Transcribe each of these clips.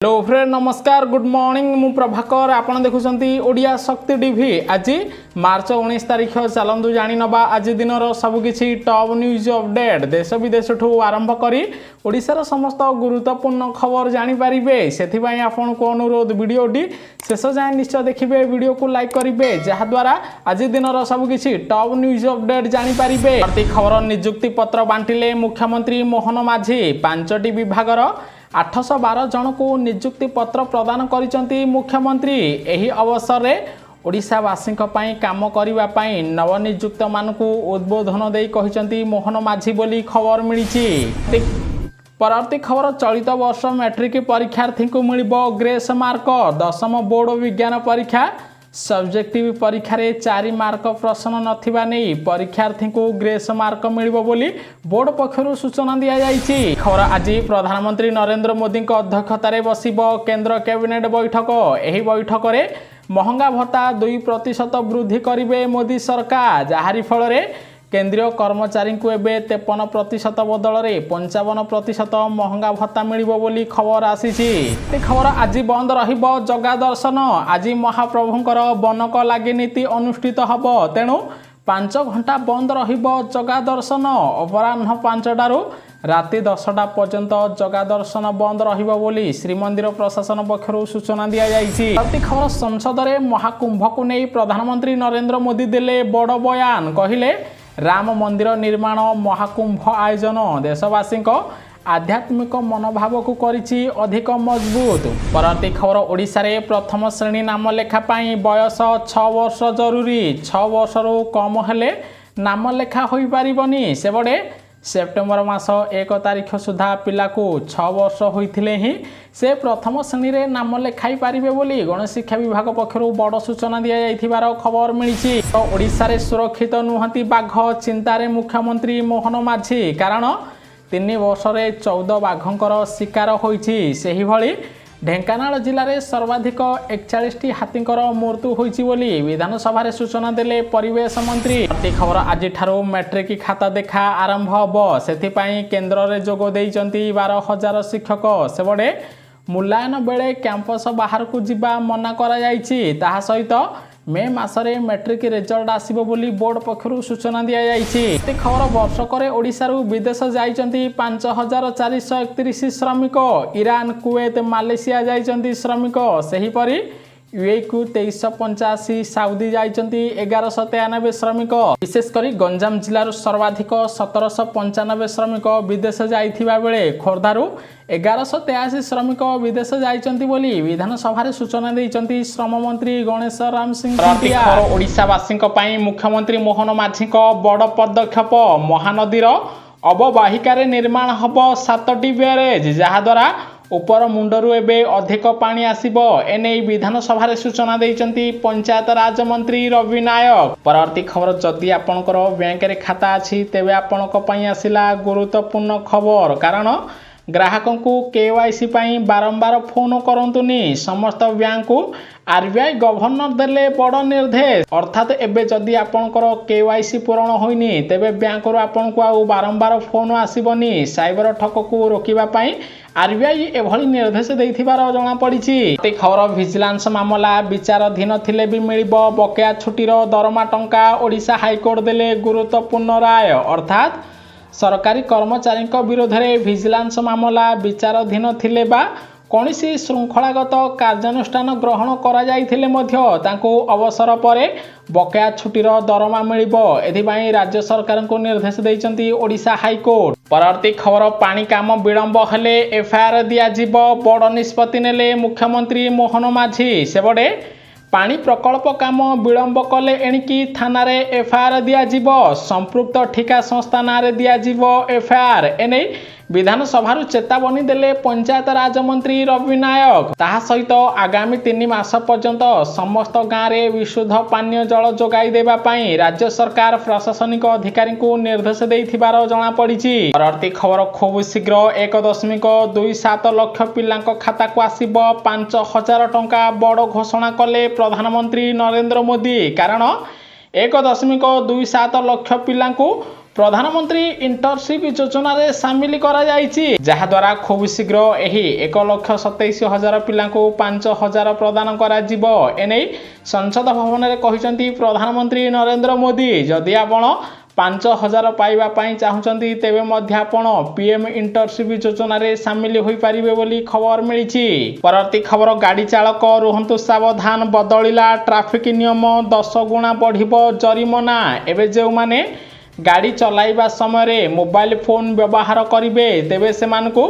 Hello friend, ନମସ୍କାର, good morning. ମୁଁ ପ୍ରଭାକର, ଆପଣ ଦେଖୁଛନ୍ତି ଓଡ଼ିଆ ଶକ୍ତି ଟିଭି। ଆଜି ମାର୍ଚ୍ଚ 19 ତାରିଖ। ଚାଲନ୍ତୁ ଜାଣିନେବା ଆଜି ଦିନର ସବୁକିଛି ଟପ୍ ନ୍ୟୁଜ୍ ଅପଡେଟ୍। ଦେଶ ବିଦେଶଠୁ ଆରମ୍ଭ କରି ଓଡ଼ିଶାର ସମସ୍ତ ଗୁରୁତ୍ୱପୂର୍ଣ୍ଣ ଖବର ଜାଣିପାରିବେ। ସେଥିପାଇଁ ଆପଣଙ୍କୁ ଅନୁରୋଧ, ଭିଡ଼ିଓଟି ଶେଷ ଯାଏଁ ନିଶ୍ଚୟ ଦେଖିବେ, ଭିଡ଼ିଓକୁ ଲାଇକ୍ କରିବେ, ଯାହାଦ୍ୱାରା ଆଜି ଦିନର ସବୁକିଛି ଟପ୍ ନ୍ୟୁଜ୍ ଅପଡେଟ୍ ଜାଣିପାରିବେ। ପରବର୍ତ୍ତୀ ଖବର, ନିଯୁକ୍ତି ପତ୍ର ବାଣ୍ଟିଲେ ମୁଖ୍ୟମନ୍ତ୍ରୀ ମୋହନ ମାଝୀ। 5ଟି ବିଭାଗର 812 ଜଣଙ୍କୁ ନିଯୁକ୍ତି ପତ୍ର ପ୍ରଦାନ କରିଛନ୍ତି ମୁଖ୍ୟମନ୍ତ୍ରୀ। ଏହି ଅବସରରେ ଓଡ଼ିଶାବାସୀଙ୍କ ପାଇଁ କାମ କରିବା ପାଇଁ ନବନିଯୁକ୍ତମାନଙ୍କୁ ଉଦ୍ବୋଧନ ଦେଇ କହିଛନ୍ତି ମୋହନ ମାଝୀ ବୋଲି ଖବର ମିଳିଛି। ପରବର୍ତ୍ତୀ ଖବର, ଚଳିତ ବର୍ଷ ମାଟ୍ରିକ ପରୀକ୍ଷାର୍ଥୀଙ୍କୁ ମିଳିବ ଗ୍ରେସ୍ ମାର୍କ। ଦଶମ ବୋର୍ଡ ବିଜ୍ଞାନ ପରୀକ୍ଷା ସବଜେକ୍ଟିଭ ପରୀକ୍ଷାରେ 4 ମାର୍କ ପ୍ରଶ୍ନ ନଥିବା ନେଇ ପରୀକ୍ଷାର୍ଥୀଙ୍କୁ ଗ୍ରେସ୍ ମାର୍କ ମିଳିବ ବୋଲି ବୋର୍ଡ ପକ୍ଷରୁ ସୂଚନା ଦିଆଯାଇଛି। ଖବର, ଆଜି ପ୍ରଧାନମନ୍ତ୍ରୀ ନରେନ୍ଦ୍ର ମୋଦିଙ୍କ ଅଧ୍ୟକ୍ଷତାରେ ବସିବ କେନ୍ଦ୍ର କ୍ୟାବିନେଟ୍ ବୈଠକ। ଏହି ବୈଠକରେ ମହଙ୍ଗା ଭତ୍ତା 2% ବୃଦ୍ଧି କରିବେ ମୋଦି ସରକାର, ଯାହାରି ଫଳରେ କେନ୍ଦ୍ରୀୟ କର୍ମଚାରୀଙ୍କୁ ଏବେ 53% ବଦଳରେ 55% ମହଙ୍ଗା ଭତ୍ତା ମିଳିବ ବୋଲି ଖବର ଆସିଛି। ଏ ଖବର, ଆଜି ବନ୍ଦ ରହିବ ଜଗା ଦର୍ଶନ। ଆଜି ମହାପ୍ରଭୁଙ୍କର ବନକ ଲାଗି ନୀତି ଅନୁଷ୍ଠିତ ହେବ, ତେଣୁ 5 ଘଣ୍ଟା ବନ୍ଦ ରହିବ ଜଗା ଦର୍ଶନ। ଅପରାହ୍ନ 5ଟାରୁ ରାତି 10ଟା ପର୍ଯ୍ୟନ୍ତ ଜଗା ଦର୍ଶନ ବନ୍ଦ ରହିବ ବୋଲି ଶ୍ରୀମନ୍ଦିର ପ୍ରଶାସନ ପକ୍ଷରୁ ସୂଚନା ଦିଆଯାଇଛି। ପରବର୍ତ୍ତୀ ଖବର, ସଂସଦରେ ମହାକୁମ୍ଭକୁ ନେଇ ପ୍ରଧାନମନ୍ତ୍ରୀ ନରେନ୍ଦ୍ର ମୋଦି ଦେଲେ ବଡ଼ ବୟାନ। କହିଲେ, ରାମ ମନ୍ଦିର ନିର୍ମାଣ, ମହାକୁମ୍ଭ ଆୟୋଜନ ଦେଶବାସୀଙ୍କ ଆଧ୍ୟାତ୍ମିକ ମନୋଭାବକୁ କରିଛି ଅଧିକ ମଜବୁତ। ପରବର୍ତ୍ତୀ ଖବର, ଓଡ଼ିଶାରେ ପ୍ରଥମ ଶ୍ରେଣୀ ନାମ ଲେଖା ପାଇଁ ବୟସ 6 ବର୍ଷ ଜରୁରୀ। 6 ବର୍ଷରୁ କମ ହେଲେ ନାମ ଲେଖା ହୋଇପାରିବନି। ସେପଟେ ସେପ୍ଟେମ୍ବର ମାସ 1 ତାରିଖ ସୁଦ୍ଧା ପିଲାକୁ 6 ବର୍ଷ ହୋଇଥିଲେ ହିଁ ସେ ପ୍ରଥମ ଶ୍ରେଣୀରେ ନାମ ଲେଖାଇ ପାରିବେ ବୋଲି ଗଣଶିକ୍ଷା ବିଭାଗ ପକ୍ଷରୁ ବଡ଼ ସୂଚନା ଦିଆଯାଇଥିବାର ଖବର ମିଳିଛି। ଓଡ଼ିଶାରେ ସୁରକ୍ଷିତ ନୁହନ୍ତି ବାଘ, ଚିନ୍ତାରେ ମୁଖ୍ୟମନ୍ତ୍ରୀ ମୋହନ ମାଝୀ। କାରଣ 3 ବର୍ଷରେ 14 ବାଘଙ୍କର ଶିକାର ହୋଇଛି। ସେହିଭଳି ଢେଙ୍କାନାଳ ଜିଲ୍ଲାରେ ସର୍ବାଧିକ 41ଟି ହାତୀଙ୍କର ମୃତ୍ୟୁ ହୋଇଛି ବୋଲି ବିଧାନସଭାରେ ସୂଚନା ଦେଲେ ପରିବେଶ ମନ୍ତ୍ରୀ। ଖବର, ଆଜିଠାରୁ ମାଟ୍ରିକ ଖାତା ଦେଖା ଆରମ୍ଭ ହେବ। ସେଥିପାଇଁ କେନ୍ଦ୍ରରେ ଯୋଗ ଦେଇଛନ୍ତି 12,000 ଶିକ୍ଷକ। ସେପଟେ ମୂଲ୍ୟାୟନ ବେଳେ କ୍ୟାମ୍ପସ ବାହାରକୁ ଯିବା ମନା କରାଯାଇଛି। ତାହା ସହିତ ମେ ମାସରେ ମାଟ୍ରିକ ରେଜଲ୍ଟ ଆସିବ ବୋଲି ବୋର୍ଡ ପକ୍ଷରୁ ସୂଚନା ଦିଆଯାଇଛି। ଖବର, ବର୍ଷକରେ ଓଡ଼ିଶାରୁ ବିଦେଶ ଯାଇଛନ୍ତି 5431 ଶ୍ରମିକ। ଇରାନ, କୁଏତ, ମାଲେସିଆ ଯାଇଛନ୍ତି ଶ୍ରମିକ। ସେହିପରି ୟୁଏଇକୁ 2385, ସାଉଦି ଯାଇଛନ୍ତି 1193 ଶ୍ରମିକ। ବିଶେଷ କରି ଗଞ୍ଜାମ ଜିଲ୍ଲାରୁ ସର୍ବାଧିକ 1795 ଶ୍ରମିକ ବିଦେଶ ଯାଇଥିବା ବେଳେ ଖୋର୍ଦ୍ଧାରୁ 1183 ଶ୍ରମିକ ବିଦେଶ ଯାଇଛନ୍ତି ବୋଲି ବିଧାନସଭାରେ ସୂଚନା ଦେଇଛନ୍ତି ଶ୍ରମମନ୍ତ୍ରୀ ଗଣେଶ ରାମ ସିଂ। ଓଡ଼ିଶାବାସୀଙ୍କ ପାଇଁ ମୁଖ୍ୟମନ୍ତ୍ରୀ ମୋହନ ମାଝୀଙ୍କ ବଡ଼ ପଦକ୍ଷେପ। ମହାନଦୀର ଅବବାହିକାରେ ନିର୍ମାଣ ହେବ 7ଟି ବ୍ୟାରେଜ୍, ଯାହାଦ୍ୱାରା ଉପର ମୁଣ୍ଡରୁ ଏବେ ଅଧିକ ପାଣି ଆସିବ। ଏନେଇ ବିଧାନସଭାରେ ସୂଚନା ଦେଇଛନ୍ତି ପଞ୍ଚାୟତ ରାଜ ମନ୍ତ୍ରୀ ରବି ନାୟକ। ପରବର୍ତ୍ତୀ ଖବର, ଯଦି ଆପଣଙ୍କର ବ୍ୟାଙ୍କରେ ଖାତା ଅଛି, ତେବେ ଆପଣଙ୍କ ପାଇଁ ଆସିଲା ଗୁରୁତ୍ୱପୂର୍ଣ୍ଣ ଖବର। କାରଣ ଗ୍ରାହକଙ୍କୁ କେୱାଇସି ପାଇଁ ବାରମ୍ବାର ଫୋନ୍ କରନ୍ତୁନି। ସମସ୍ତ ବ୍ୟାଙ୍କକୁ ଆରବିଆଇ ଗଭର୍ଣ୍ଣର ଦେଲେ ବଡ଼ ନିର୍ଦ୍ଦେଶ। ଅର୍ଥାତ୍ ଏବେ ଯଦି ଆପଣଙ୍କର କେୱାଇସି ପୂରଣ ହୋଇନି, ତେବେ ବ୍ୟାଙ୍କରୁ ଆପଣଙ୍କୁ ଆଉ ବାରମ୍ବାର ଫୋନ୍ ଆସିବନି। ସାଇବର ଠକକୁ ରୋକିବା ପାଇଁ ଆରବିଆଇ ଏଭଳି ନିର୍ଦ୍ଦେଶ ଦେଇଥିବାର ଜଣାପଡ଼ିଛି। ଖବର, ଭିଜିଲାନ୍ସ ମାମଲା ବିଚାରାଧୀନ ଥିଲେ ବି ମିଳିବ ବକେୟା ଛୁଟିର ଦରମା ଟଙ୍କା। ଓଡ଼ିଶା ହାଇକୋର୍ଟ ଦେଲେ ଗୁରୁତ୍ୱପୂର୍ଣ୍ଣ ରାୟ। ଅର୍ଥାତ୍ ସରକାରୀ କର୍ମଚାରୀଙ୍କ ବିରୋଧରେ ଭିଜିଲାନ୍ସ ମାମଲା ବିଚାରାଧୀନ ଥିଲେ ବା କୌଣସି ଶୃଙ୍ଖଳାଗତ କାର୍ଯ୍ୟାନୁଷ୍ଠାନ ଗ୍ରହଣ କରାଯାଇଥିଲେ ମଧ୍ୟ ତାଙ୍କୁ ଅବସର ପରେ ବକେୟା ଛୁଟିର ଦରମା ମିଳିବ। ଏଥିପାଇଁ ରାଜ୍ୟ ସରକାରଙ୍କୁ ନିର୍ଦ୍ଦେଶ ଦେଇଛନ୍ତି ଓଡ଼ିଶା ହାଇକୋର୍ଟ। ପରବର୍ତ୍ତୀ ଖବର, ପାଣି କାମ ବିଳମ୍ବ ହେଲେ ଏଫଆଇଆର ଦିଆଯିବ। ବଡ଼ ନିଷ୍ପତ୍ତି ନେଲେ ମୁଖ୍ୟମନ୍ତ୍ରୀ ମୋହନ ମାଝୀ। ସେପଟେ ପାଣି ପ୍ରକଳ୍ପ କାମ ବିଳମ୍ବ କଲେ ଏଣିକି ଥାନାରେ ଏଫଆଇଆର ଦିଆଯିବ। ସମ୍ପୃକ୍ତ ଠିକା ସଂସ୍ଥା ନାଁରେ ଦିଆଯିବ ଏଫଆଇଆର। ଏନେଇ ବିଧାନସଭାରୁ ଚେତାବନୀ ଦେଲେ ପଞ୍ଚାୟତ ରାଜ ମନ୍ତ୍ରୀ ରବି ନାୟକ। ତାହା ସହିତ ଆଗାମୀ 3 ମାସ ପର୍ଯ୍ୟନ୍ତ ସମସ୍ତ ଗାଁରେ ବିଶୁଦ୍ଧ ପାନୀୟ ଜଳ ଯୋଗାଇ ଦେବା ପାଇଁ ରାଜ୍ୟ ସରକାର ପ୍ରଶାସନିକ ଅଧିକାରୀଙ୍କୁ ନିର୍ଦ୍ଦେଶ ଦେଇଥିବାର ଜଣାପଡ଼ିଛି। ପରବର୍ତ୍ତୀ ଖବର, ଖୁବ୍ ଶୀଘ୍ର 1.27 ଲକ୍ଷ ପିଲାଙ୍କ ଖାତାକୁ ଆସିବ 5000 ଟଙ୍କା। ବଡ଼ ଘୋଷଣା କଲେ ପ୍ରଧାନମନ୍ତ୍ରୀ ନରେନ୍ଦ୍ର ମୋଦି। କାରଣ 1.27 ଲକ୍ଷ ପିଲାଙ୍କୁ ପ୍ରଧାନମନ୍ତ୍ରୀ ଇଣ୍ଟର୍ନସିପ୍ ଯୋଜନାରେ ସାମିଲ କରାଯାଇଛି, ଯାହାଦ୍ୱାରା ଖୁବ୍ ଶୀଘ୍ର ଏହି 1,27,000 ପିଲାଙ୍କୁ 5,000 ପ୍ରଦାନ କରାଯିବ। ଏନେଇ ସଂସଦ ଭବନରେ କହିଛନ୍ତି ପ୍ରଧାନମନ୍ତ୍ରୀ ନରେନ୍ଦ୍ର ମୋଦି। ଯଦି ଆପଣ 5,000 ପାଇବା ପାଇଁ ଚାହୁଁଛନ୍ତି, ତେବେ ମଧ୍ୟ ଆପଣ ପିଏମ୍ ଇଣ୍ଟର୍ନସିପ୍ ଯୋଜନାରେ ସାମିଲ ହୋଇପାରିବେ ବୋଲି ଖବର ମିଳିଛି। ପରବର୍ତ୍ତୀ ଖବର, ଗାଡ଼ି ଚାଳକ ରୁହନ୍ତୁ ସାବଧାନ, ବଦଳିଲା ଟ୍ରାଫିକ୍ ନିୟମ, 10 ଗୁଣା ବଢ଼ିବ ଜରିମାନା। ଏବେ ଯେଉଁମାନେ ଗାଡ଼ି ଚଲାଇବା ସମୟରେ ମୋବାଇଲ ଫୋନ୍ ବ୍ୟବହାର କରିବେ, ତେବେ ସେମାନଙ୍କୁ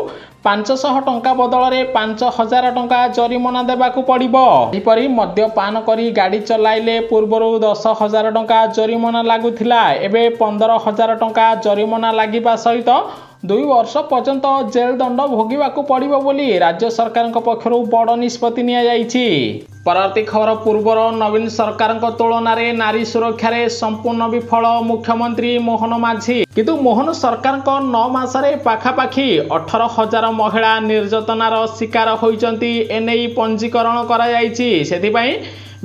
500 ଟଙ୍କା ବଦଳରେ 5,000 ଟଙ୍କା ଜରିମାନା ଦେବାକୁ ପଡ଼ିବ। ସେହିପରି ମଦ୍ୟପାନ କରି ଗାଡ଼ି ଚଲାଇଲେ ପୂର୍ବରୁ 10,000 ଟଙ୍କା ଜରିମାନା ଲାଗୁଥିଲା, ଏବେ 15,000 ଟଙ୍କା ଜରିମାନା ଲାଗିବା ସହିତ 2 ବର୍ଷ ପର୍ଯ୍ୟନ୍ତ ଜେଲ ଦଣ୍ଡ ଭୋଗିବାକୁ ପଡ଼ିବ ବୋଲି ରାଜ୍ୟ ସରକାରଙ୍କ ପକ୍ଷରୁ ବଡ଼ ନିଷ୍ପତ୍ତି ନିଆଯାଇଛି। ପରବର୍ତ୍ତୀ ଖବର, ପୂର୍ବର ନବୀନ ସରକାରଙ୍କ ତୁଳନାରେ ନାରୀ ସୁରକ୍ଷାରେ ସମ୍ପୂର୍ଣ୍ଣ ବିଫଳ ମୁଖ୍ୟମନ୍ତ୍ରୀ ମୋହନ ମାଝୀ। କିନ୍ତୁ ମୋହନ ସରକାରଙ୍କ 9 ମାସରେ ପାଖାପାଖି 18,000 ମହିଳା ନିର୍ଯାତନାର ଶିକାର ହୋଇଛନ୍ତି, ଏନେଇ ପଞ୍ଜୀକରଣ କରାଯାଇଛି। ସେଥିପାଇଁ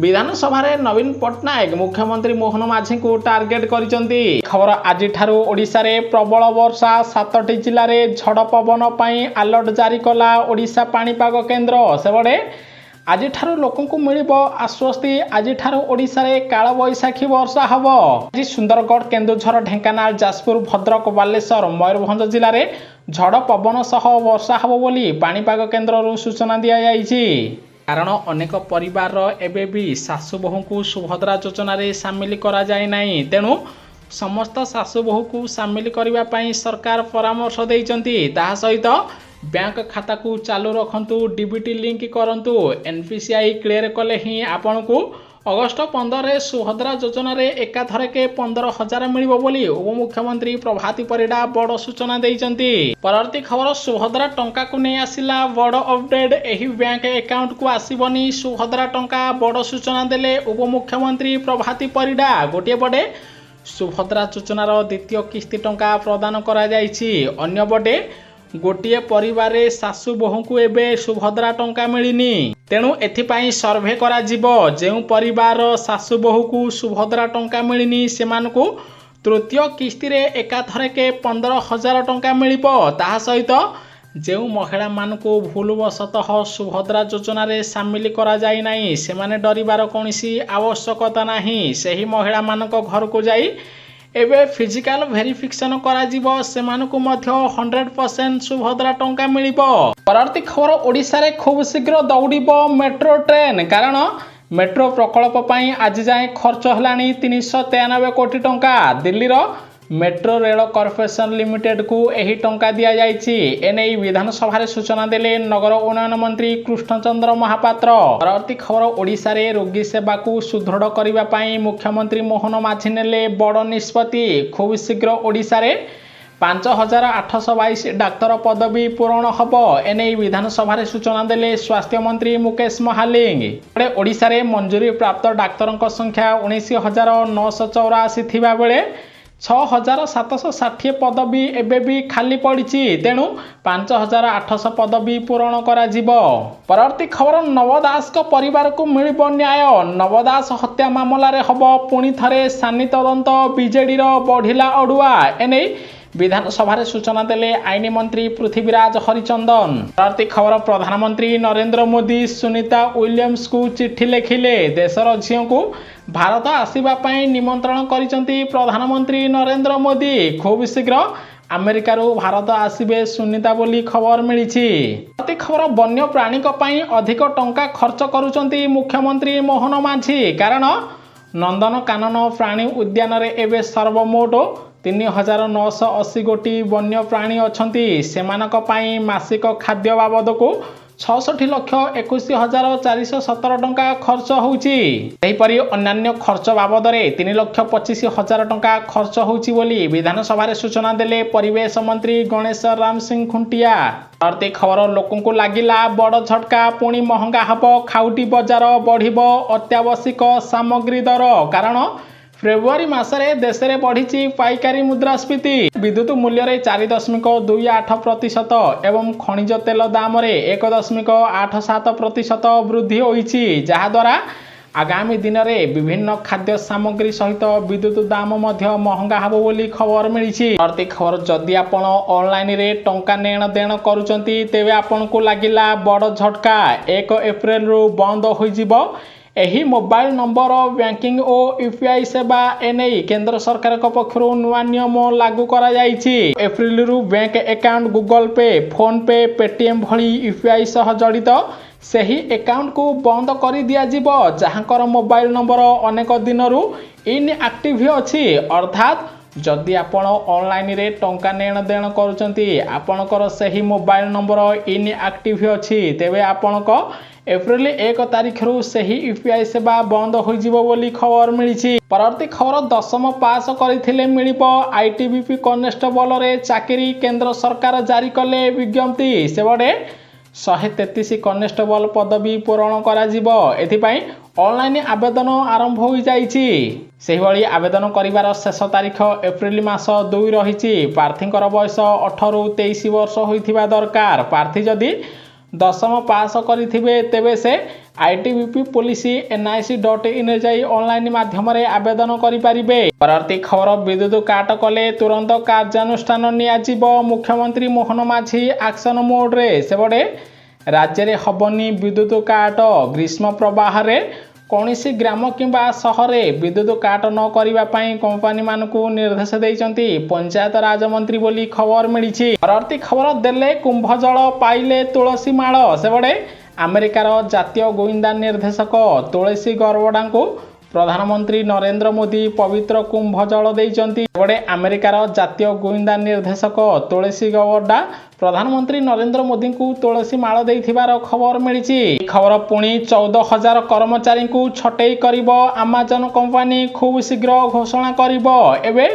ବିଧାନସଭାରେ ନବୀନ ପଟ୍ଟନାୟକ ମୁଖ୍ୟମନ୍ତ୍ରୀ ମୋହନ ମାଝୀଙ୍କୁ ଟାର୍ଗେଟ କରିଛନ୍ତି। ଖବର, ଆଜିଠାରୁ ଓଡ଼ିଶାରେ ପ୍ରବଳ ବର୍ଷା, 7ଟି ଜିଲ୍ଲାରେ ଝଡ଼ ପବନ ପାଇଁ ଆଲର୍ଟ ଜାରି କଲା ଓଡ଼ିଶା ପାଣିପାଗ କେନ୍ଦ୍ର। ସେପଟେ ଆଜିଠାରୁ ଲୋକଙ୍କୁ ମିଳିବ ଆଶ୍ୱସ୍ତି। ଆଜିଠାରୁ ଓଡ଼ିଶାରେ କାଳବୈଶାଖୀ ବର୍ଷା ହେବ। ଆଜି ସୁନ୍ଦରଗଡ଼, କେନ୍ଦୁଝର, ଢେଙ୍କାନାଳ, ଯାଜପୁର, ଭଦ୍ରକ, ବାଲେଶ୍ୱର, ମୟୂରଭଞ୍ଜ ଜିଲ୍ଲାରେ ଝଡ଼ ପବନ ସହ ବର୍ଷା ହେବ ବୋଲି ପାଣିପାଗ କେନ୍ଦ୍ରରୁ ସୂଚନା ଦିଆଯାଇଛି। କାରଣ ଅନେକ ପରିବାରର ଏବେ ବି ଶାଶୁ ବୋହୂଙ୍କୁ ସୁଭଦ୍ରା ଯୋଜନାରେ ସାମିଲ କରାଯାଇ ନାହିଁ। ତେଣୁ ସମସ୍ତ ଶାଶୁ ବୋହୂକୁ ସାମିଲ କରିବା ପାଇଁ ସରକାର ପରାମର୍ଶ ଦେଇଛନ୍ତି। ତାହା ସହିତ ବ୍ୟାଙ୍କ ଖାତାକୁ ଚାଲୁ ରଖନ୍ତୁ, ଡିବିଟି ଲିଙ୍କ କରନ୍ତୁ, ଏନ୍ପିସିଆଇ କ୍ଲିୟର କଲେ ହିଁ ଆପଣଙ୍କୁ ଅଗଷ୍ଟ 15ରେ ସୁଭଦ୍ରା ଯୋଜନାରେ ଏକାଥରକେ 15,000 ମିଳିବ ବୋଲି ଉପମୁଖ୍ୟମନ୍ତ୍ରୀ ପ୍ରଭାତୀ ପରିଡ଼ା ବଡ଼ ସୂଚନା ଦେଇଛନ୍ତି। ପରବର୍ତ୍ତୀ ଖବର, ସୁଭଦ୍ରା ଟଙ୍କାକୁ ନେଇ ଆସିଲା ବଡ଼ ଅପଡେଟ୍। ଏହି ବ୍ୟାଙ୍କ ଆକାଉଣ୍ଟକୁ ଆସିବନି ସୁଭଦ୍ରା ଟଙ୍କା, ବଡ଼ ସୂଚନା ଦେଲେ ଉପମୁଖ୍ୟମନ୍ତ୍ରୀ ପ୍ରଭାତୀ ପରିଡ଼ା। ଗୋଟିଏ ପଟେ ସୁଭଦ୍ରା ଯୋଜନାର ଦ୍ୱିତୀୟ କିସ୍ତି ଟଙ୍କା ପ୍ରଦାନ କରାଯାଇଛି, ଅନ୍ୟପଟେ ଗୋଟିଏ ପରିବାରରେ ଶାଶୁ ବୋହୂଙ୍କୁ ଏବେ ସୁଭଦ୍ରା ଟଙ୍କା ମିଳିନି। ତେଣୁ ଏଥିପାଇଁ ସର୍ଭେ କରାଯିବ। ଯେଉଁ ପରିବାର ଶାଶୁ ବୋହୂକୁ ସୁଭଦ୍ରା ଟଙ୍କା ମିଳିନି, ସେମାନଙ୍କୁ ତୃତୀୟ କିସ୍ତିରେ ଏକାଥରକେ 15,000 ଟଙ୍କା ମିଳିବ। ତାହା ସହିତ ଯେଉଁ ମହିଳାମାନଙ୍କୁ ଭୁଲବଶତଃ ସୁଭଦ୍ରା ଯୋଜନାରେ ସାମିଲ କରାଯାଇ ନାହିଁ, ସେମାନେ ଡରିବାର କୌଣସି ଆବଶ୍ୟକତା ନାହିଁ। ସେହି ମହିଳାମାନଙ୍କ ଘରକୁ ଯାଇ ଏବେ ଫିଜିକାଲ ଭେରିଫିକେସନ କରାଯିବ, ସେମାନଙ୍କୁ ମଧ୍ୟ 100% ସୁଭଦ୍ରା ଟଙ୍କା ମିଳିବ। ପରବର୍ତ୍ତୀ ଖବର, ଓଡ଼ିଶାରେ ଖୁବ୍ ଶୀଘ୍ର ଦୌଡ଼ିବ ମେଟ୍ରୋ ଟ୍ରେନ୍। କାରଣ ମେଟ୍ରୋ ପ୍ରକଳ୍ପ ପାଇଁ ଆଜି ଯାଏଁ ଖର୍ଚ୍ଚ ହେଲାଣି 393 କୋଟି ଟଙ୍କା। ଦିଲ୍ଲୀର ମେଟ୍ରୋ ରେଳ କର୍ପୋରେସନ ଲିମିଟେଡକୁ ଏହି ଟଙ୍କା ଦିଆଯାଇଛି। ଏନେଇ ବିଧାନସଭାରେ ସୂଚନା ଦେଲେ ନଗର ଉନ୍ନୟନ ମନ୍ତ୍ରୀ କୃଷ୍ଣଚନ୍ଦ୍ର ମହାପାତ୍ର। ପରବର୍ତ୍ତୀ ଖବର, ଓଡ଼ିଶାରେ ରୋଗୀ ସେବାକୁ ସୁଦୃଢ଼ କରିବା ପାଇଁ ମୁଖ୍ୟମନ୍ତ୍ରୀ ମୋହନ ମାଝୀ ନେଲେ ବଡ଼ ନିଷ୍ପତ୍ତି। ଖୁବ୍ ଶୀଘ୍ର ଓଡ଼ିଶାରେ 5,822 ଡାକ୍ତର ପଦବୀ ପୂରଣ ହେବ, ଏନେଇ ବିଧାନସଭାରେ ସୂଚନା ଦେଲେ ସ୍ୱାସ୍ଥ୍ୟମନ୍ତ୍ରୀ ମୁକେଶ ମହାଲିଙ୍ଗ। ଓଡ଼ିଶାରେ ମଞ୍ଜୁରୀ ପ୍ରାପ୍ତ ଡାକ୍ତରଙ୍କ ସଂଖ୍ୟା 19,984 ଥିବାବେଳେ 6,760 ପଦବୀ ଏବେ ବି ଖାଲି ପଡ଼ିଛି। ତେଣୁ 5,800 ପଦବୀ ପୂରଣ କରାଯିବ। ପରବର୍ତ୍ତୀ ଖବର, ନବ ଦାସଙ୍କ ପରିବାରକୁ ମିଳିବ ନ୍ୟାୟ। ନବ ଦାସ ହତ୍ୟା ମାମଲାରେ ହେବ ପୁଣି ଥରେ ସାନି ତଦନ୍ତ, ବିଜେଡିର ବଢ଼ିଲା ଅଡୁଆ। ଏନେଇ ବିଧାନସଭାରେ ସୂଚନା ଦେଲେ ଆଇନ ମନ୍ତ୍ରୀ ପୃଥ୍ୱୀରାଜ ହରିଚନ୍ଦନ। ପରବର୍ତ୍ତୀ ଖବର, ପ୍ରଧାନମନ୍ତ୍ରୀ ନରେନ୍ଦ୍ର ମୋଦି ସୁନିତା ୱିଲିୟମ୍ସଙ୍କୁ ଚିଠି ଲେଖିଲେ। ଦେଶର ଝିଅଙ୍କୁ ଭାରତ ଆସିବା ପାଇଁ ନିମନ୍ତ୍ରଣ କରିଛନ୍ତି ପ୍ରଧାନମନ୍ତ୍ରୀ ନରେନ୍ଦ୍ର ମୋଦି। ଖୁବ୍ ଶୀଘ୍ର ଆମେରିକାରୁ ଭାରତ ଆସିବେ ସୁନିତା ବୋଲି ଖବର ମିଳିଛି। ପରବର୍ତ୍ତୀ ଖବର, ବନ୍ୟ ପ୍ରାଣୀଙ୍କ ପାଇଁ ଅଧିକ ଟଙ୍କା ଖର୍ଚ୍ଚ କରୁଛନ୍ତି ମୁଖ୍ୟମନ୍ତ୍ରୀ ମୋହନ ମାଝୀ। କାରଣ ନନ୍ଦନକାନନ ପ୍ରାଣୀ ଉଦ୍ୟାନରେ ଏବେ ସର୍ବମୋଟ 3,980 ଗୋଟି ବନ୍ୟ ପ୍ରାଣୀ ଅଛନ୍ତି। ସେମାନଙ୍କ ପାଇଁ ମାସିକ ଖାଦ୍ୟ ବାବଦକୁ 66,21,417 ଟଙ୍କା ଖର୍ଚ୍ଚ ହେଉଛି। ସେହିପରି ଅନ୍ୟାନ୍ୟ ଖର୍ଚ୍ଚ ବାବଦରେ 3,25,000 ଟଙ୍କା ଖର୍ଚ୍ଚ ହେଉଛି ବୋଲି ବିଧାନସଭାରେ ସୂଚନା ଦେଲେ ପରିବେଶ ମନ୍ତ୍ରୀ ଗଣେଶ ରାମ ସିଂ ଖୁଣ୍ଟିଆ। ପରବର୍ତ୍ତୀ ଖବର, ଲୋକଙ୍କୁ ଲାଗିଲା ବଡ଼ ଝଟକା। ପୁଣି ମହଙ୍ଗା ହେବ ଖାଉଟି ବଜାର, ବଢ଼ିବ ଅତ୍ୟାବଶ୍ୟକ ସାମଗ୍ରୀ ଦର। କାରଣ ଫେବୃଆରୀ ମାସରେ ଦେଶରେ ବଢ଼ିଛି ପାଇକାରୀ ମୁଦ୍ରାସ୍ଫୀତି। ବିଦ୍ୟୁତ ମୂଲ୍ୟରେ 4.28% ଏବଂ ଖଣିଜ ତେଲ ଦାମରେ 1.87% ବୃଦ୍ଧି ହୋଇଛି, ଯାହାଦ୍ୱାରା ଆଗାମୀ ଦିନରେ ବିଭିନ୍ନ ଖାଦ୍ୟ ସାମଗ୍ରୀ ସହିତ ବିଦ୍ୟୁତ ଦାମ ମଧ୍ୟ ମହଙ୍ଗା ହେବ ବୋଲି ଖବର ମିଳିଛି। ପରବର୍ତ୍ତୀ ଖବର, ଯଦି ଆପଣ ଅନଲାଇନରେ ଟଙ୍କା ନେଣ ଦେଣ କରୁଛନ୍ତି, ତେବେ ଆପଣଙ୍କୁ ଲାଗିଲା ବଡ଼ ଝଟକା। 1 ଏପ୍ରିଲରୁ ବନ୍ଦ ହୋଇଯିବ ଏହି ମୋବାଇଲ ନମ୍ବର ବ୍ୟାଙ୍କିଂ ଓ ୟୁପିଆଇ ସେବା। ଏନେଇ କେନ୍ଦ୍ର ସରକାରଙ୍କ ପକ୍ଷରୁ ନୂଆ ନିୟମ ଲାଗୁ କରାଯାଇଛି। ଏପ୍ରିଲରୁ bank account, Google pay, phone pay, Paytm ଭଳି ୟୁପିଆଇ ସହ ଜଡ଼ିତ ସେହି ଆକାଉଣ୍ଟକୁ ବନ୍ଦ କରିଦିଆଯିବ, ଯାହାଙ୍କର ମୋବାଇଲ ନମ୍ବର ଅନେକ ଦିନରୁ ଇନ୍ଆକ୍ଟିଭ ଅଛି। ଅର୍ଥାତ୍ ଯଦି ଆପଣ ଅନଲାଇନରେ ଟଙ୍କା ନେଣ ଦେଣ କରୁଛନ୍ତି, ଆପଣଙ୍କର ସେହି ମୋବାଇଲ ନମ୍ବର ଇନ୍ଆକ୍ଟିଭ ଅଛି, ତେବେ ଆପଣଙ୍କ ଏପ୍ରିଲ 1 ତାରିଖରୁ ସେହି ୟୁପିଆଇ ସେବା ବନ୍ଦ ହୋଇଯିବ ବୋଲି ଖବର ମିଳିଛି। ପରବର୍ତ୍ତୀ ଖବର, ଦଶମ ପାସ୍ କରିଥିଲେ ମିଳିବ ଆଇଟିବିପି କନେଷ୍ଟବଳରେ ଚାକିରି। କେନ୍ଦ୍ର ସରକାର ଜାରି କଲେ ବିଜ୍ଞପ୍ତି। ସେପଟେ 133 କନେଷ୍ଟବଲ ପଦବୀ ପୂରଣ କରାଯିବ। ଏଥିପାଇଁ ଅନଲାଇନ୍ ଆବେଦନ ଆରମ୍ଭ ହୋଇଯାଇଛି। ସେହିଭଳି ଆବେଦନ କରିବାର ଶେଷ ତାରିଖ ଏପ୍ରିଲ ମାସ 2 ରହିଛି। ପ୍ରାର୍ଥୀଙ୍କର ବୟସ 18ରୁ 23 ବର୍ଷ ହୋଇଥିବା ଦରକାର। ପ୍ରାର୍ଥୀ ଯଦି ଦଶମ ପାସ୍ କରିଥିବେ, ତେବେ ସେ ଆଇଟିବିପି ପୋଲିସ ଏନ୍ଆଇସି ଡଟ୍ ଇନ୍ରେ ଯାଇ ଅନଲାଇନ୍ ମାଧ୍ୟମରେ ଆବେଦନ କରିପାରିବେ। ପରବର୍ତ୍ତୀ ଖବର, ବିଦ୍ୟୁତ କାଟ କଲେ ତୁରନ୍ତ କାର୍ଯ୍ୟାନୁଷ୍ଠାନ ନିଆଯିବ। ମୁଖ୍ୟମନ୍ତ୍ରୀ ମୋହନ ମାଝୀ ଆକ୍ସନ ମୋଡ୍ରେ। ସେପଟେ ରାଜ୍ୟରେ ହେବନି ବିଦ୍ୟୁତ କାଟ। ଗ୍ରୀଷ୍ମ ପ୍ରବାହରେ କୌଣସି ଗ୍ରାମ କିମ୍ବା ସହରରେ ବିଦ୍ୟୁତ କାଟ ନ କରିବା ପାଇଁ କମ୍ପାନୀମାନଙ୍କୁ ନିର୍ଦ୍ଦେଶ ଦେଇଛନ୍ତି ପଞ୍ଚାୟତ ରାଜ ମନ୍ତ୍ରୀ ବୋଲି ଖବର ମିଳିଛି। ପରବର୍ତ୍ତୀ ଖବର, ଦେଲେ କୁମ୍ଭ ଜଳ, ପାଇଲେ ତୁଳସୀ ମାଳ। ସେପଟେ ଆମେରିକାର ଜାତୀୟ ଗୋଇନ୍ଦା ନିର୍ଦ୍ଦେଶକ ତୁଳସୀ ଗରବଡ଼ାଙ୍କୁ ପ୍ରଧାନମନ୍ତ୍ରୀ ନରେନ୍ଦ୍ର ମୋଦି ପବିତ୍ର କୁମ୍ଭ ଜଳ ଦେଇଛନ୍ତି। ସେପଟେ ଆମେରିକାର ଜାତୀୟ ଗୋଇନ୍ଦା ନିର୍ଦ୍ଦେଶକ ତୁଳସୀ ଗବର୍ଡା ପ୍ରଧାନମନ୍ତ୍ରୀ ନରେନ୍ଦ୍ର ମୋଦିଙ୍କୁ ତୁଳସୀ ମାଳ ଦେଇଥିବାର ଖବର ମିଳିଛି। ଖବର, ପୁଣି 14,000 କର୍ମଚାରୀଙ୍କୁ ଛଟେଇ କରିବ ଆମାଜନ କମ୍ପାନୀ, ଖୁବ୍ ଶୀଘ୍ର ଘୋଷଣା କରିବ। ଏବେ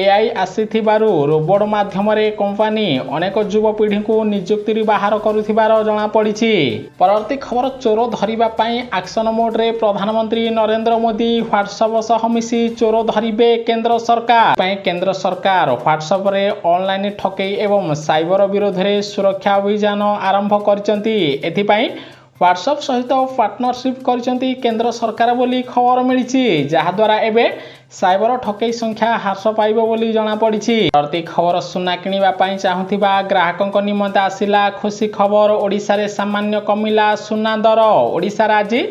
ଏଆଇ ଆସିଥିବାରୁ ରୋବୋଟ ମାଧ୍ୟମରେ କମ୍ପାନୀ ଅନେକ ଯୁବପିଢ଼ିଙ୍କୁ ନିଯୁକ୍ତିରୁ ବାହାର କରୁଥିବାର ଜଣାପଡ଼ିଛି। ପରବର୍ତ୍ତୀ ଖବର, ଚୋର ଧରିବା ପାଇଁ ଆକ୍ସନ ମୋଡରେ ପ୍ରଧାନମନ୍ତ୍ରୀ ନରେନ୍ଦ୍ର ମୋଦି। ହ୍ୱାଟ୍ସଆପ୍ ସହ ମିଶି ଚୋର ଧରିବେ କେନ୍ଦ୍ର ସରକାର ପାଇଁ କେନ୍ଦ୍ର ସରକାର ହ୍ୱାଟ୍ସଆପରେ ଅନଲାଇନ୍ ଠକେଇ ଏବଂ ସାଇବର ବିରୋଧରେ ସୁରକ୍ଷା ଅଭିଯାନ ଆରମ୍ଭ କରିଛନ୍ତି। ଏଥିପାଇଁ ହ୍ୱାଟ୍ସଆପ୍ ସହିତ ପାର୍ଟନରସିପ୍ କରିଛନ୍ତି କେନ୍ଦ୍ର ସରକାର ବୋଲି ଖବର ମିଳିଛି, ଯାହାଦ୍ୱାରା ଏବେ ସାଇବର ଠକେଇ ସଂଖ୍ୟା ହ୍ରାସ ପାଇବ ବୋଲି ଜଣାପଡ଼ିଛି। ପରବର୍ତ୍ତୀ ଖବର, ସୁନା କିଣିବା ପାଇଁ ଚାହୁଁଥିବା ଗ୍ରାହକଙ୍କ ନିମନ୍ତେ ଆସିଲା ଖୁସି ଖବର। ଓଡ଼ିଶାରେ ସାମାନ୍ୟ କମିଲା ସୁନା ଦର। ଓଡ଼ିଶାରେ ଆଜି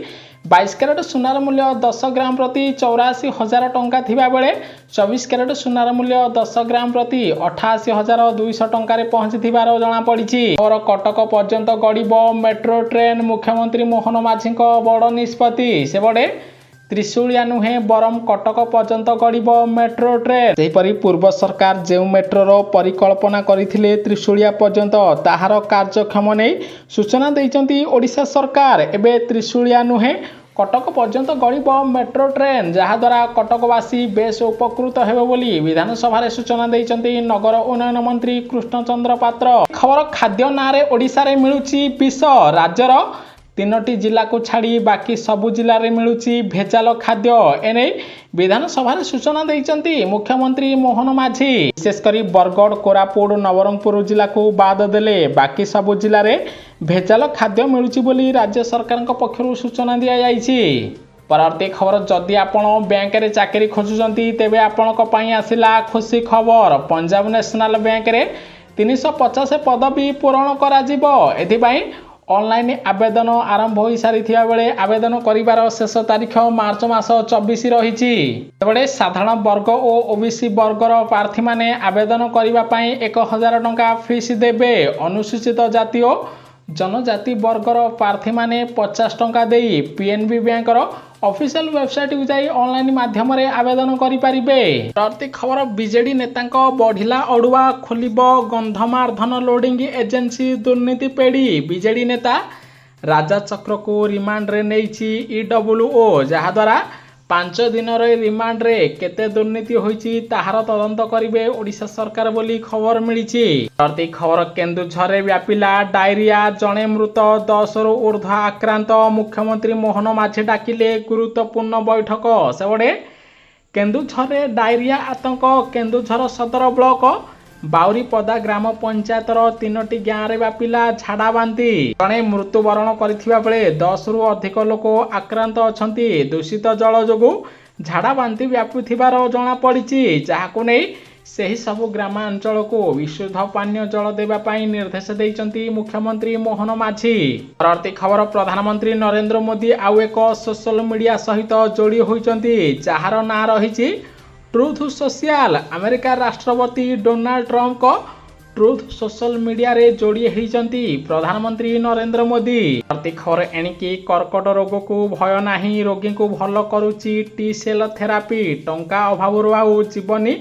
22 କ୍ୟାରେଟ ସୁନାର ମୂଲ୍ୟ 10 ଗ୍ରାମ ପ୍ରତି 84,000 ଟଙ୍କା ଥିବାବେଳେ 24 କ୍ୟାରେଟ ସୁନାର ମୂଲ୍ୟ 10 ଗ୍ରାମ ପ୍ରତି 88,200 ଟଙ୍କାରେ ପହଞ୍ଚିଥିବାର ଜଣାପଡ଼ିଛି। ଖବର, କଟକ ପର୍ଯ୍ୟନ୍ତ ଗଡ଼ିବ ମେଟ୍ରୋ ଟ୍ରେନ୍। ମୁଖ୍ୟମନ୍ତ୍ରୀ ମୋହନ ମାଝୀଙ୍କ ବଡ଼ ନିଷ୍ପତ୍ତି। ସେପଟେ ତ୍ରିଶୁଳିଆ ନୁହେଁ ବରଂ କଟକ ପର୍ଯ୍ୟନ୍ତ ଗଡ଼ିବ ମେଟ୍ରୋ ଟ୍ରେନ୍। ସେହିପରି ପୂର୍ବ ସରକାର ଯେଉଁ ମେଟ୍ରୋର ପରିକଳ୍ପନା କରିଥିଲେ ତ୍ରିଶୁଳିଆ ପର୍ଯ୍ୟନ୍ତ, ତାହାର କାର୍ଯ୍ୟକ୍ଷମ ନେଇ ସୂଚନା ଦେଇଛନ୍ତି ଓଡ଼ିଶା ସରକାର। ଏବେ ତ୍ରିଶୁଳିଆ ନୁହେଁ, କଟକ ପର୍ଯ୍ୟନ୍ତ ଗଡ଼ିବ ମେଟ୍ରୋ ଟ୍ରେନ୍, ଯାହାଦ୍ୱାରା କଟକବାସୀ ବେଶ ଉପକୃତ ହେବେ ବୋଲି ବିଧାନସଭାରେ ସୂଚନା ଦେଇଛନ୍ତି ନଗର ଉନ୍ନୟନ ମନ୍ତ୍ରୀ କୃଷ୍ଣଚନ୍ଦ୍ର ପାତ୍ର। ଖବର, ଖାଦ୍ୟ ନାଁରେ ଓଡ଼ିଶାରେ ମିଳୁଛି ବିଷ। ରାଜ୍ୟର 3ଟି ଜିଲ୍ଲାକୁ ଛାଡ଼ି ବାକି ସବୁ ଜିଲ୍ଲାରେ ମିଳୁଛି ଭେଜାଲ ଖାଦ୍ୟ। ଏନେଇ ବିଧାନସଭାରେ ସୂଚନା ଦେଇଛନ୍ତି ମୁଖ୍ୟମନ୍ତ୍ରୀ ମୋହନ ମାଝୀ। ବିଶେଷ କରି ବରଗଡ଼, କୋରାପୁଟ, ନବରଙ୍ଗପୁର ଜିଲ୍ଲାକୁ ବାଦ ଦେଲେ ବାକି ସବୁ ଜିଲ୍ଲାରେ ଭେଜାଲ ଖାଦ୍ୟ ମିଳୁଛି ବୋଲି ରାଜ୍ୟ ସରକାରଙ୍କ ପକ୍ଷରୁ ସୂଚନା ଦିଆଯାଇଛି। ପରବର୍ତ୍ତୀ ଖବର, ଯଦି ଆପଣ ବ୍ୟାଙ୍କରେ ଚାକିରି ଖୋଜୁଛନ୍ତି, ତେବେ ଆପଣଙ୍କ ପାଇଁ ଆସିଲା ଖୁସି ଖବର। ପଞ୍ଜାବ ନ୍ୟାସନାଲ ବ୍ୟାଙ୍କରେ 350 ପଦବୀ ପୂରଣ କରାଯିବ। ଏଥିପାଇଁ ଅନଲାଇନ୍ ଆବେଦନ ଆରମ୍ଭ ହୋଇସାରିଥିବା ବେଳେ ଆବେଦନ କରିବାର ଶେଷ ତାରିଖ ମାର୍ଚ୍ଚ ମାସ 24 ରହିଛି। ସେପଟେ ସାଧାରଣ ବର୍ଗ ଓ ଓବିସି ବର୍ଗର ପ୍ରାର୍ଥୀମାନେ ଆବେଦନ କରିବା ପାଇଁ 1000 ଟଙ୍କା ଫିସ୍ ଦେବେ। ଅନୁସୂଚିତ ଜାତି ଓ ଜନଜାତି ବର୍ଗର ପ୍ରାର୍ଥୀମାନେ 50 ଟଙ୍କା ଦେଇ ପିଏନ୍ବି ବ୍ୟାଙ୍କର ଅଫିସିଆଲ ୱେବସାଇଟକୁ ଯାଇ ଅନଲାଇନ୍ ମାଧ୍ୟମରେ ଆବେଦନ କରିପାରିବେ। ପରବର୍ତ୍ତୀ ଖବର, ବିଜେଡି ନେତାଙ୍କ ବଢ଼ିଲା ଅଡୁଆ, ଖୋଲିବ ଗନ୍ଧମାର୍ଦ୍ଧନ ଲୋଡିଂ ଏଜେନ୍ସି ଦୁର୍ନୀତି ପେଡ଼ି। ବିଜେଡି ନେତା ରାଜା ଚକ୍ରକୁ ରିମାଣ୍ଡରେ ନେଇଛି ଇଡବ୍ଲ୍ୟୁଓ, ଯାହାଦ୍ୱାରା 5 ଦିନର ରିମାଣ୍ଡରେ କେତେ ଦୁର୍ନୀତି ହୋଇଛି ତାହାର ତଦନ୍ତ କରିବେ ଓଡ଼ିଶା ସରକାର ବୋଲି ଖବର ମିଳିଛି। ପରବର୍ତ୍ତୀ ଖବର, କେନ୍ଦୁଝରରେ ବ୍ୟାପିଲା ଡାଇରିଆ, ଜଣେ ମୃତ, 10ରୁ ଉର୍ଦ୍ଧ୍ୱ ଆକ୍ରାନ୍ତ। ମୁଖ୍ୟମନ୍ତ୍ରୀ ମୋହନ ମାଝୀ ଡାକିଲେ ଗୁରୁତ୍ୱପୂର୍ଣ୍ଣ ବୈଠକ। ସେପଟେ କେନ୍ଦୁଝରରେ ଡାଇରିଆ ଆତଙ୍କ। କେନ୍ଦୁଝର ସଦର ବ୍ଲକ ବାଉରିପଦା ଗ୍ରାମ ପଞ୍ଚାୟତର ତିନୋଟି ଗାଁରେ ବ୍ୟାପିଲା ଝାଡ଼ାବାନ୍ତି। ଜଣେ ମୃତ୍ୟୁବରଣ କରିଥିବା ବେଳେ 10ରୁ ଅଧିକ ଲୋକ ଆକ୍ରାନ୍ତ ଅଛନ୍ତି। ଦୂଷିତ ଜଳ ଯୋଗୁଁ ଝାଡ଼ାବାନ୍ତି ବ୍ୟାପୁଥିବାର ଜଣାପଡ଼ିଛି, ଯାହାକୁ ନେଇ ସେହି ସବୁ ଗ୍ରାମାଞ୍ଚଳକୁ ବିଶୁଦ୍ଧ ପାନୀୟ ଜଳ ଦେବା ପାଇଁ ନିର୍ଦ୍ଦେଶ ଦେଇଛନ୍ତି ମୁଖ୍ୟମନ୍ତ୍ରୀ ମୋହନ ମାଝୀ। ପରବର୍ତ୍ତୀ ଖବର, ପ୍ରଧାନମନ୍ତ୍ରୀ ନରେନ୍ଦ୍ର ମୋଦି ଆଉ ଏକ ସୋସିଆଲ ମିଡିଆ ସହିତ ଯୋଡ଼ି ହୋଇଛନ୍ତି, ଯାହାର ନାଁ ରହିଛି ଟ୍ରୁଥ ସୋସିଆଲ। ଆମେରିକା ରାଷ୍ଟ୍ରପତି ଡୋନାଲ୍ଡ ଟ୍ରମ୍ପଙ୍କ ଟ୍ରୁଥ ସୋସିଆଲ ମିଡିଆରେ ଯୋଡ଼ି ହୋଇଛନ୍ତି ପ୍ରଧାନମନ୍ତ୍ରୀ ନରେନ୍ଦ୍ର ମୋଦି। ପରବର୍ତ୍ତୀ ଖବର, ଏଣିକି କର୍କଟ ରୋଗକୁ ଭୟ ନାହିଁ, ରୋଗୀଙ୍କୁ ଭଲ କରୁଛି ଟି ସେଲ୍ ଥେରାପି। ଟଙ୍କା ଅଭାବରୁ ଆଉ ଯିବନି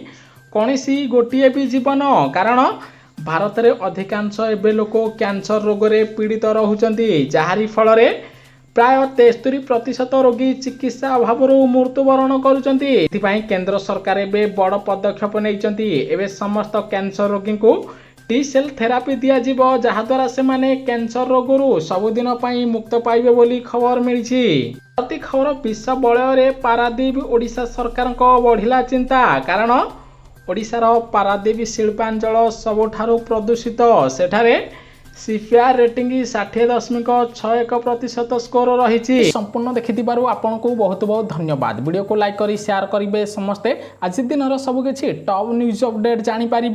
କୌଣସି ଗୋଟିଏ ବି ଜୀବନ, କାରଣ ଭାରତରେ ଅଧିକାଂଶ ଏବେ ଲୋକ କ୍ୟାନ୍ସର ରୋଗରେ ପୀଡ଼ିତ ରହୁଛନ୍ତି, ଯାହାରି ଫଳରେ ପ୍ରାୟ 73% ରୋଗୀ ଚିକିତ୍ସା ଅଭାବରୁ ମୃତ୍ୟୁବରଣ କରୁଛନ୍ତି। ଏଥିପାଇଁ କେନ୍ଦ୍ର ସରକାର ଏବେ ବଡ଼ ପଦକ୍ଷେପ ନେଇଛନ୍ତି। ଏବେ ସମସ୍ତ କ୍ୟାନ୍ସର ରୋଗୀଙ୍କୁ ଟି ସେଲ୍ ଥେରାପି ଦିଆଯିବ, ଯାହାଦ୍ୱାରା ସେମାନେ କ୍ୟାନ୍ସର ରୋଗରୁ ସବୁଦିନ ପାଇଁ ମୁକ୍ତ ପାଇବେ ବୋଲି ଖବର ମିଳିଛି। ପରବର୍ତ୍ତୀ ଖବର, ବିଷ ବଳୟରେ ପାରାଦୀପ, ଓଡ଼ିଶା ସରକାରଙ୍କ ବଢ଼ିଲା ଚିନ୍ତା, କାରଣ ଓଡ଼ିଶାର ପାରାଦୀପ ଶିଳ୍ପାଞ୍ଚଳ ସବୁଠାରୁ ପ୍ରଦୂଷିତ। ସେଠାରେ ସିପିଆର୍ ରେଟିଂ 60.61% ସ୍କୋର ରହିଛି। ସମ୍ପୂର୍ଣ୍ଣ ଦେଖିଥିବାରୁ ଆପଣଙ୍କୁ ବହୁତ ବହୁତ ଧନ୍ୟବାଦ। ଭିଡ଼ିଓକୁ ଲାଇକ୍ କରି ସେୟାର କରିବେ, ସମସ୍ତେ ଆଜି ଦିନର ସବୁକିଛି ଟପ୍ ନ୍ୟୁଜ୍ ଅପଡେଟ୍ ଜାଣିପାରିବେ।